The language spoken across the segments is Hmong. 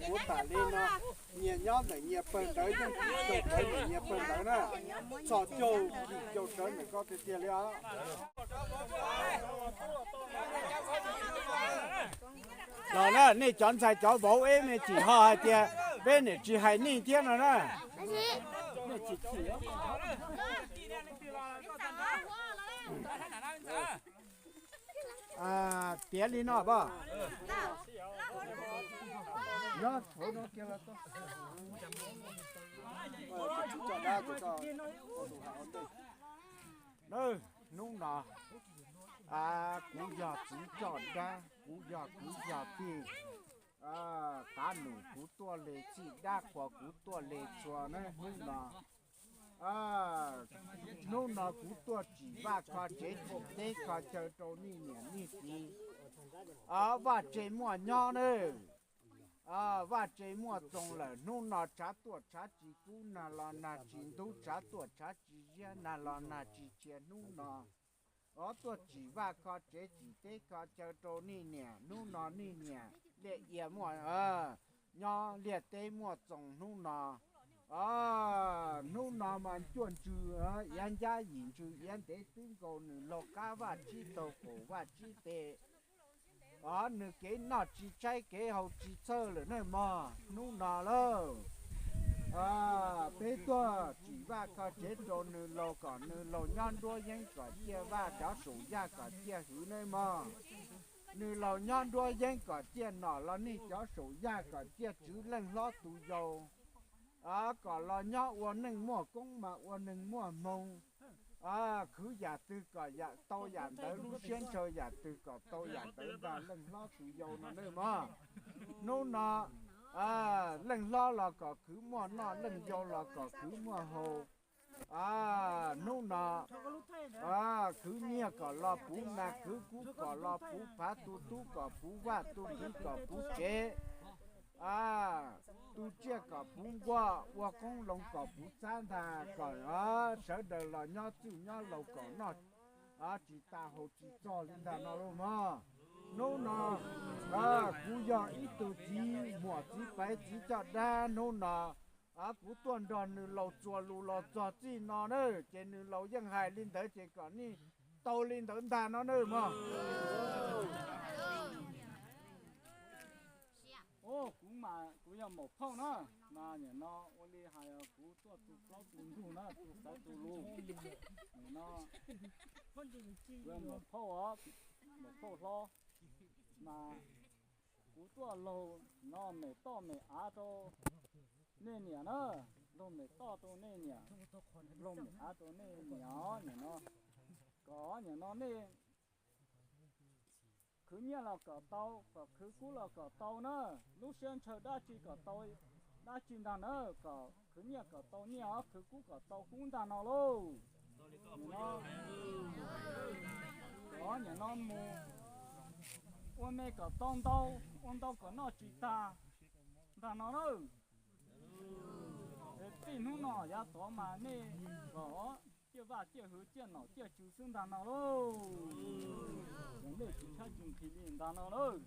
Kuv tham li no, nyias nyob ntawm nyias pawg ntawv, yeej tsis caug rawv ntawm nyias pawg ntawv na. Txhos caug yim caug rawv ntawm koj tiag tiag li os. Los na, nej cov ntxhais cov vauv eb me tsis ho hais tias peb niam tsis hais nej thiab no na. Tiav li no poj. Hnub no kuv yog txiv coj dab, kuv yog kuv yog tij, tav num kuv tuaj li txij dab qhuas kuv tuaj li txhua na hnub no. Hnub no kuv tuaj tsim vaj kho tsev tsim teb kho chaw rau nej niam nej txiv. Vaj tse muaj nyob nawb. Vaj tse muaj txoos lawm, hnub no tshav tuaj tshav tsis kub, nag los nag tsis ntub, tshav tuaj tshav tsis ziab, nag los nag tsis tshia hnub no. Os, tuaj tsim vaj kho tsev tsim teb kho chaw rau nej niam, hnub no nej niam liaj ia muaj, nyob liaj teb muaj txoos hnub no. Os, hnub no mas cuaj ntsws iav ncab, yim ntsws iav ntev, twb nkaus nws laug qab vaj tsib taug kaum vaj tsib te. Os, nws kev noj tsis tshaib kev haus tsis txhawj lawm nawb mog hnub no lauj. Peb tuaj tsim vaj kho tsev rau nws laus kom nws laus nyob nruab yeeb kom ciaj vaj cov saum yaj kom ciaj hwv nawb mog. Nws laus nyob nruab yeeb kom ciaj nom los nej cov saum yaj kom ciaj tswv leej hlob tus yau. Kom los nyob ua neej muaj koob mas ua neeg muaj hmoo. Khwv yam twg kom tau yam ntawd, lub siab ntshaw yam twg kom tau yam ntawd ntag leej hlob tus yau no nawb mog. Hnub no leej hlob los kom khwv muaj noj, leej yau los kom khwv muaj haus. Hnub no khwv nyiaj kom los puv nas, khwv kub kom los puv phav, tu tub kom puv vaj, tu kwv kom puv tsev, tu tsiaj kom puv nkuaj, ua qoob loo kom puv txhab ntag, kom sawv daws los nyob txwj nyob laus kom noj tsis tas haus tsis txog li ntag no lauj mog. Hnub no kuv yog ib tug txiv muam txiv paiv txiv coj dab, hnub no kuv tuaj nrog nws laus txuas lus los txog txij no na, ces nws laus yeej hais li ntawd ces kom nej tau li ntawd ntag no nawb mog. Kuv mas kuv yog maum phauj na, mas nim no ua li hais kuv tuaj tu plaub tu ntug na, tu xaiv tu lus. Nim no kuv yog maum phauj os, maum phauj hlob, mas kuv tuaj laug no mem toj mem av rau nej niam na, laug mem toj rau nej niam, laug mem av rau nej niam os. Nim no kom nim no nej khwv nyiaj los kom tau, kom khwv kub los kom tau na, lub siab ntshaw dab tsi kom tau dab tsi ntag na, kom khwv nyiaj kom tau nyiaj os, khwv kub kom tau kub ntag no lauj. Nim no, kom nim no mus ua me kom tau ntau, ua ntau kom noj tsis tag ntag no na. Es txij hnub no yav tod mas nej kom ciaj vaj ciaj hwv ciaj nom ciaj tswv xwb ntag no lauj. Nej tsis tshab tsis nqhis li ntag no lauj.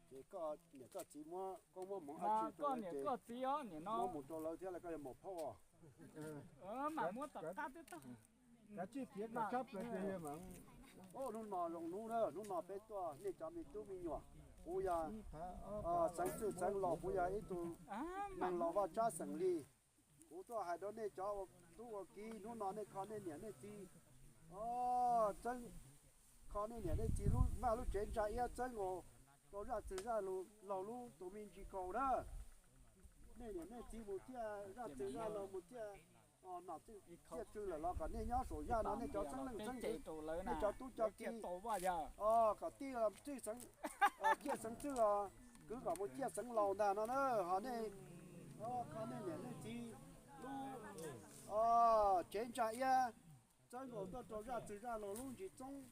Ces koj niam koj txiv muab koob muab hmoov dab tsi rau lawv, koj niam koj txiv os, nim no muab mus rau lawv thiab los koj yog maum phauj os? Mas muab tom qab twb tau. Kav tsij piav kom tshab plaws tiag. Hnub no zoo hnub na, hnub no peb tuaj nej cov me tub me nyuam, kuv yog xeev txwj xeev laus, kuv yog ib tug neeg laus vaj tsab xeem li. Kuv tuaj hais rau nej cov ua tub ua kiv, hnub no nej kho nej niam nej txiv, txeeb, kho nej niam nej txiv lub vaj lub tsev ntsa iab txeeb rau zaj txwg zaj laug lub tus me ntsis kaus na. Nej niam nej txiv mus ciaj zaj txwg zaj laug, mus ciaj nom ciaj tswv lawm los kom nej nyob saum yaj no nej cov xeeb leej xeeb ntxwv, nej cov tub cov kiv, kom tij txwj xeev, ciaj xeev txwj os, kwv kom mus ciaj xeev laus ntag no na. Ho nej, kho nej niam nej txiv lub tsev ntsa iab txeeb nkaus tuaj rau zaj txwg zaj laug lub ntsis txoob.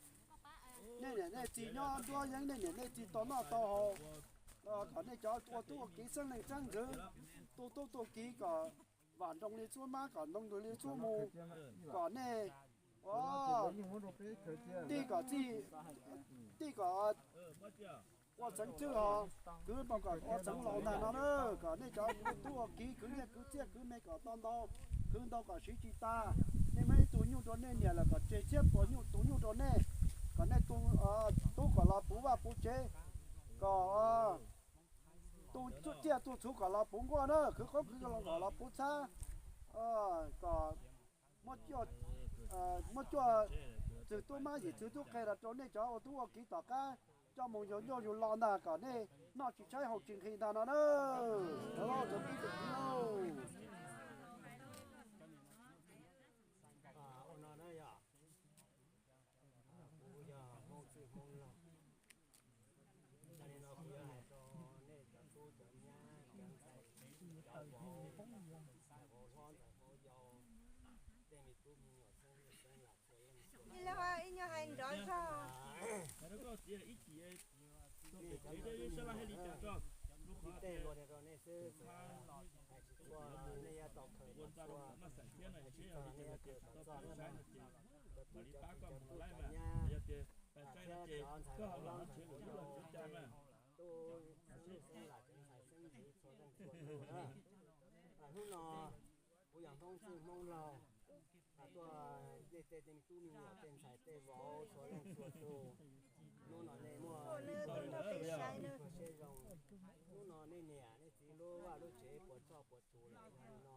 Nej niam nej txiv nyob nruab yeeb, nej niam nej txiv tau noj tau haus, kom nej cov ua tub ua kiv xeeb leej xeeb ntxwv, tu tub tu kiv kom vam nroos li txhua mab, kom ntoo ntws li txhua mus, kom nej tij kom txij, tij kom, Ua txheev twg os, kwv mas kom ua txheev laus ntag no na, kom nej cov tub ua kiv kwv nyiaj kwv txiaj kwv me kom tau ntau, kwv ntau kom siv tsis tas. Nej muab ib tug nyuj rau nej niam lawm kom tseg txhiab puas nyuj tus nyuj rau nej, kom nej tub kom los puv vaj puv tsev, kom tu tsiaj tu txhuv kom los puv nkuaj na, khwv qoob khwv loo kom los puv txhab, kom muab cuaj txwg tub mab yim txwg tub qhe los rau nej cov ua tub ua kiv tom qab coj mus yug ncauj yug lo ntag, kom nej noj tsis tshaib haus tsis nqhis ntag no na. Kuv yog Hmoob txwj Hmoob laug. Yog li no kuv yuav hais rau nej cov tub cov nyab cov ntxhais cov vauv, ntxhais vauv hlob ntxhais vauv yau, tej me tub me nyuam xeeb leej xeeb lam txhua leej txhua tus. Ib nyuag hais nrov zog. Nej cov me tub me nyuam, ib teg luag rau nej xwb, hais tsis txhua nej yuav tau khaws kom txhua, hais tsis txog nej yuav khaws kom txog na. Cov tub cov kiv cov tub cov nyab, thiab cov ntxhais vauv hlob ntxhais vauv yau, tub xeeb leej xeeb lam tsev ntxhais xeeb ntxwv txhua leej txhua tus na. Hnub no kuv yog Hmoob txwj Hmoob laug, tuaj nej tej tub me nyuam tej ntxhais tej vauv txhua leej txhua tus. Hnub no nej muaj ib tug ib tug siab zoo, hnub no nej niam nej txiv lub vaj lub tsev puas txhoj puas tus lawm. Yog li no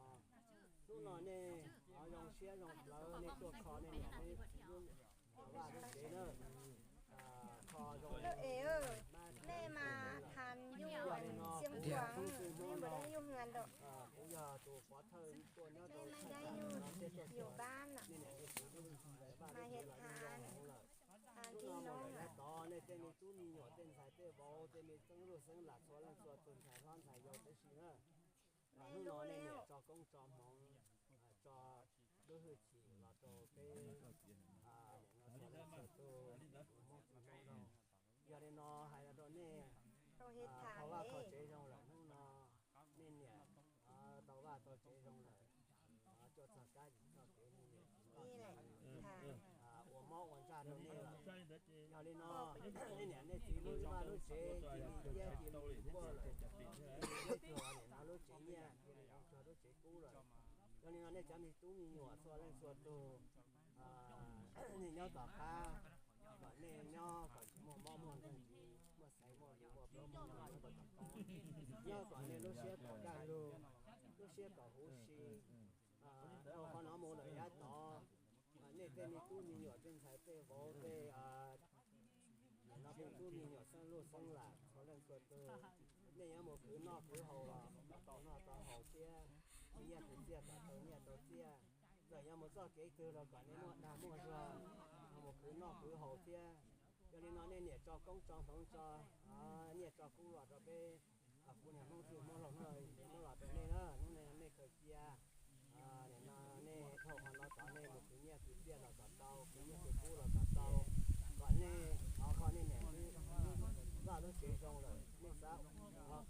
hnub no nej ho zoo siab zoo plawv, nej tuaj kho nej niam nej txiv lub vaj lub tsev na, kho zoo. Nej mas tham yuj siab nkuang, nej npua dab yuj hwv ntawm. Kuv yog tus pov thawj tuaj nyob rau nej mas dab yuj yuav pab na, mas hiav thav, tham tib no. Yav tod nej tej me tub me nyuam tej ntxhais tej vauv tej me xeeb leej xeeb lam txhua leej txhua tus ntxhais hlob ntxhais yau tib si na. Hnub no nej niam tso koob tso hmoov, tso lub hwj chim los rau peb niam no txhua leej txhua tus Hmoob txwj Hmoob laug. Yog li no hais los rau nej, tau vaj tau tsev zoo lawm hnub no, nej niam tau vaj tau tsev zoo lawm, tuaj txog kab txog kev nej niam txiv ua mob ua ntsaj rau nej lawm. Yog li no nej niam nej txiv lub vaj lub tsev cia li iab cia li nkuaj lawm, cia li iab cuag niam no lub tsev nyiaj, cia li zoo cuag lub tsev kub lawm. Yog li no nej cov me tub me nyuam txhua leej txhua tus, nej nyob tom qab, kom nej nyob kom tsis muaj mob muaj nkeeg, tsis muaj xaiv muaj yus muaj plaub muaj ntug nyob rau tom qab, nyob kom nej lub siab kom kaj lug, lub siab kom huv si. Dhau qhov no mus lawm yav tod, nej tej me tub me nyuam tej ntxhais tej vauv tej niam no tej tub me nyuam xeeb luj xeeb lam txhua leej txhua tus, nej yuav mus khwv noj khwv haus los kom tau noj tau haus thiab, khwv nyiaj khwv txiaj kom tau nyiaj tau txiaj. Txawm yuav mus txoj kev twg los kom nej muaj dag muaj zog, mus khwv noj khwv haus thiab. Yog li no nej niam tso koob tso hmoov tso nyiaj tso kub los rau peb, kuv niam Hmoob txwj Hmoob laug no, muab los rau nej na, hnub no nej khaws cia. Nim no nej dhau qhov no tod nej mus khwv nyiaj khwv txiaj los kom tau, khwv nyiaj khwv kub los kom tau, kom nej thov kho nej niam vaj lub tsev zoo lawm, nej xav,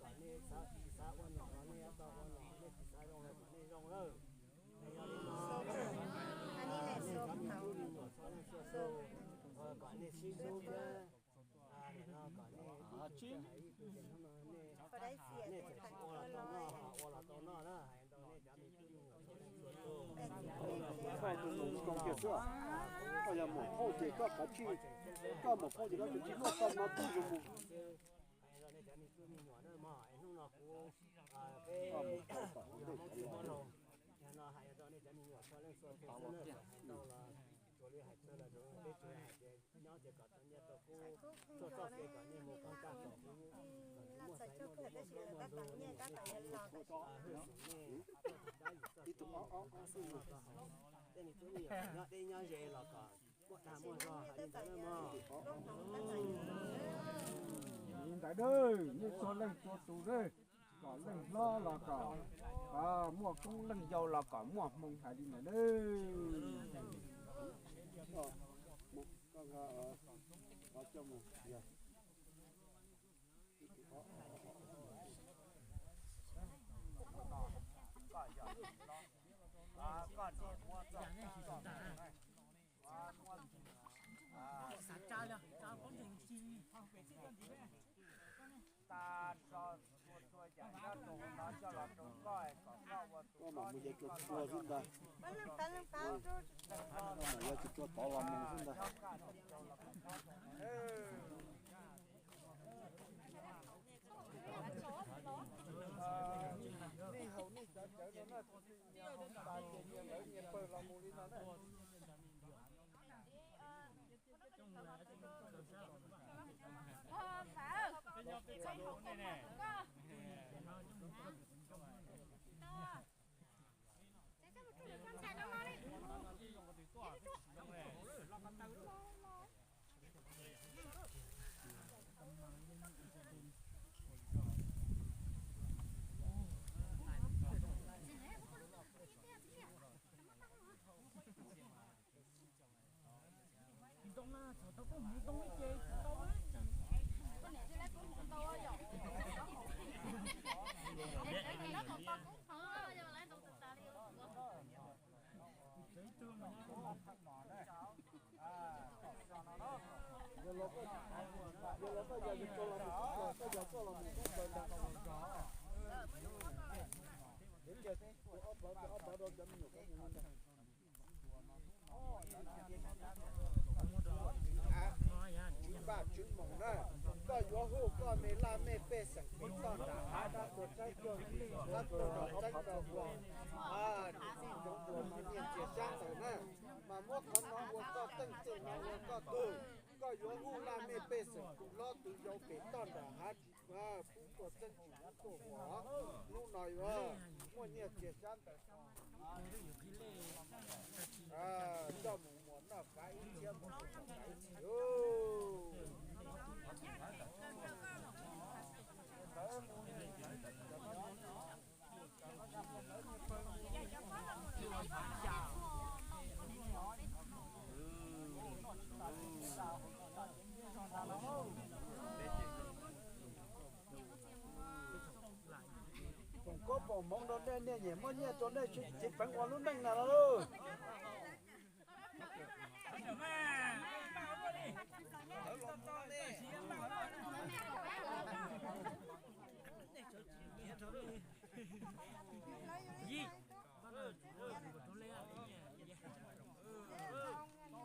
kom nej tsis xav ua nom los nej yuav tau ua nom, nej tsis xav zoo lawm kom nej zoo lawm. Yog li no nej cov me tub me nyuam txhua leej txhua tus, kom nej sib hlub thiab. Nim no kom nej ib tug hais ib tug, ces hnub no nej txawm tsis ua los tau noj, ua los tau noj na, hais rau nej cov me tub me nyuam txhua leej txhua tus. Koj tus mus zoo kiag xwb, koj yog mus phauj ces koj kav tsij, koj mus phauj ces koj kav tsij luaj tau no twb zoo mus. Hais rau nej cov me tub me nyuam na mog, hnub no kuv, peb yog Hmoob txwj Hmoob laug, yog no hais rau nej cov me nyuam txhua leej txhua tus xwb na, hais ntau los tsuas li hais tsawg los tsuas peb tsuas hais tias nyob ces kom tau nyiaj tau kub, txhua txoj kev kom nej mus kom kaj kom huv, kom tsis muaj xaiv muaj lus muaj plaub muaj ntug, nej niam nej txiv hwj xwm nej, txoj kev nej mus kom tau noj tau haus, tej me tub me nyuam nyob deb nyob ze los kom muaj dag muaj zog hais li ntawd na mog. Li ntawd, nej txhua leej txhua tus, kom leej hlob los kom muaj koob, leej yau los kom muaj hmoo hais li ntawd. Koj mam mus yog cua tsuag xwb ntag. Koj mam yog cua tsuag tod los mus xwb ntag. Nej haus nej cov cawv no na, tus twg nyias haus tas ces nyias lawv nyias pawg los mus li no na. Yog los koj yog koj los mus koob npawg ntag. Ces tus ob pov, tus ob pov rau cov me nyuam koob mus ntag. Tswv Vaj Tswv Moos na, koj yuav hu koj me laj mej pej xeem pem toj nram hav dab tuag tsaib tuag, dab tuag nrog tseeb nrog ua, nws txij nyoog ua mas nyiaj txiag sab ntawm na, mas muab qhov no ua koj teej txij no ua koj tug. Koj yuav hu laj mej pej xeem tus hlob tus yau pem toj nram hav tsis pub tuaj txeeb tsis pub tuaj ua. Hnub no yuav muaj nyiaj txiag sab ntawm coj mus muas noj kav ib txhiab mus ua kav ib txhis. Foom koob foom hmoov rau nej, nej nyiam muaj nyiaj rau nej txiv peev ua lub neej na lauj.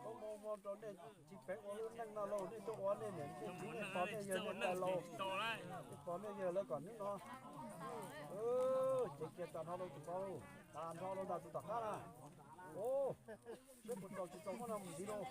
Koob hmoov hmoov rau nej txiv peev ua lub neej no lauj, nej tuaj ua nej niam nej txiv nej pog nej yawg nej tais laus, nej pog nej yawg lawv kom hnub no. Ces kiag tag nrho lauj tus pog, tag nrho lauj ntag tus tom qab na. Siab puas tsaus tsis tsaus muab no mus ntxiv lauj.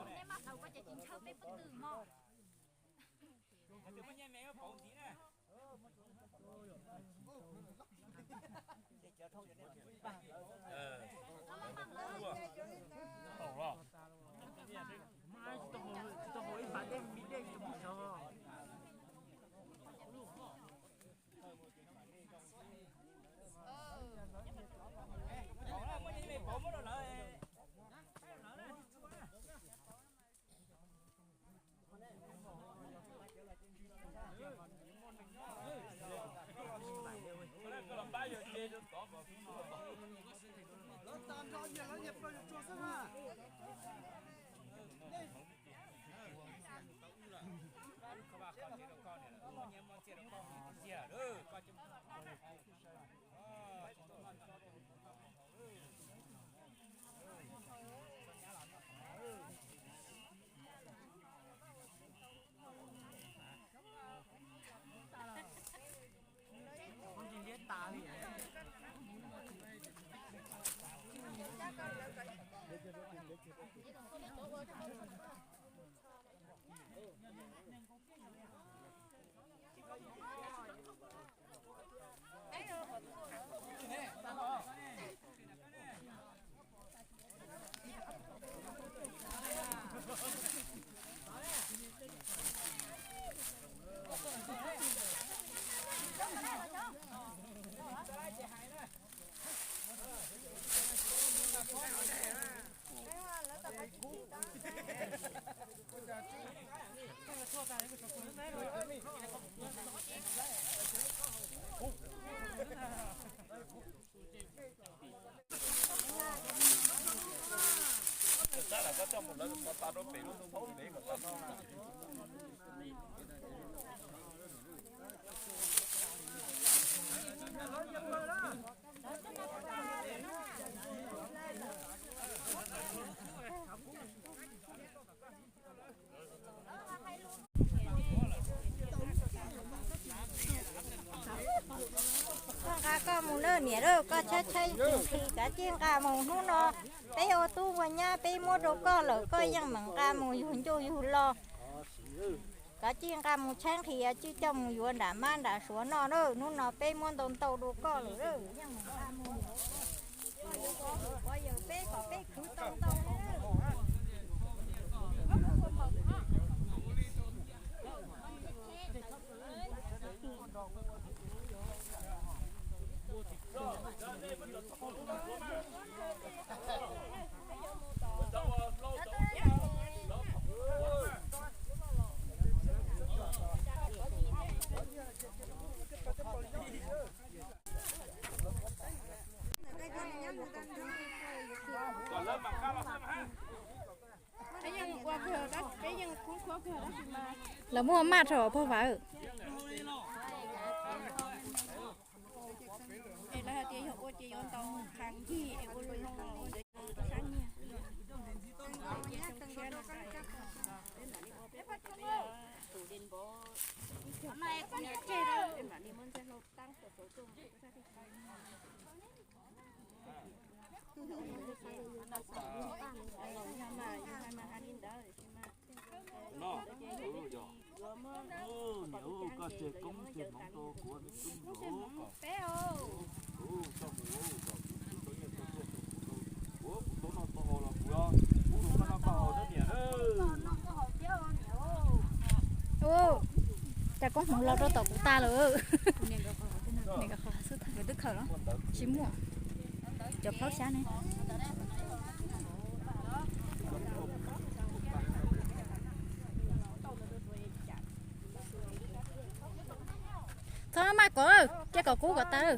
Nej maj thaum ko ces tsis ntshaw peb pob tw mog. Lawv tag nrho nyias lawv nyias plaws tsuag xwb na. Koj nqa koj mus na niam lauj, koj tshaib tshaib nqhis nqhis kav tsij nqa mus hnub no. Peb ua tub ua nyab peb muab rau koj lawm koj yeej meem nqa mus yug ncuj yug lo. Kav tsij nqa mus tshaib nqhis tsij coj mus yuav nram mab nram suav noj na. Hnub no peb muab ntau ntau rau koj lawm, yeej meem nqa mus. Koj yuav ua hauj ua yawg peb kom peb khwv tau ntau. Lawv muaj maj rau pog Vam. Es lawv hais tias yog ua ces yuav ntau qhov ncig es ua zoo ua ntawd sab nyiag. No, niam, koj tseg koob tseg hmoov rau kuv, kuv coj mus kom kuv tau nyiaj tau txiaj rau kuv, kuv tau noj tau haus los kuv, kuv rau koj noj koj haus na niam. Ub, cas koob hmoov los rau tom kuv tas lawm. Tsis muaj. Cov plaub xyab ne. Txhob maj kom, cia kom kub kom tas.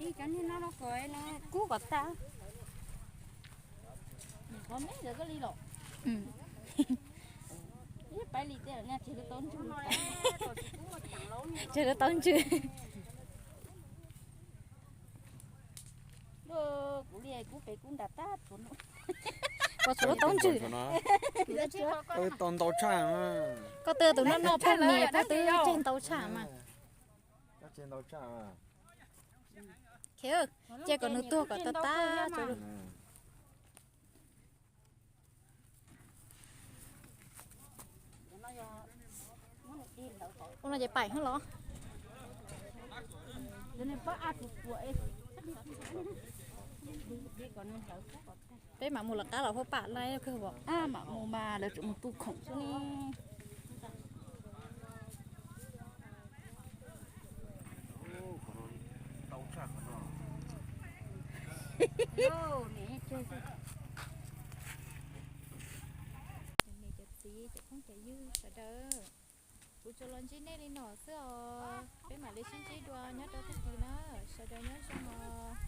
Ib cov niag no no kom no kub kom tas. Qhov me ntawd koj li los. Ib pab li tej tseg lub taub ntswg. Tseg lub taub ntswg. Kuv li kuv pem kuv nram tab tsuav no. Koj tsuav lub taub ntswg. Tau ntau tshaj. Koj twb tus no no pheej nias koj twb tseg ntau tshaj mas. Koj tseg ntau tshaj mas. Khev, cia kom nws tuag kom tag tag. Ua no ces paim hab los. Peb mam mus lawv qab los huab pam laib kawg as. Mam mus mas lawv tseem mus tu khoom xwb ne. Cov niam cov txiv cov phooj cov ywg sawv daws, kuv tsuas los ntsib nej li no xwb os. Peb mam li sib ntsib dua nyob rau tag kis na. Sawv daws nyob zoo os.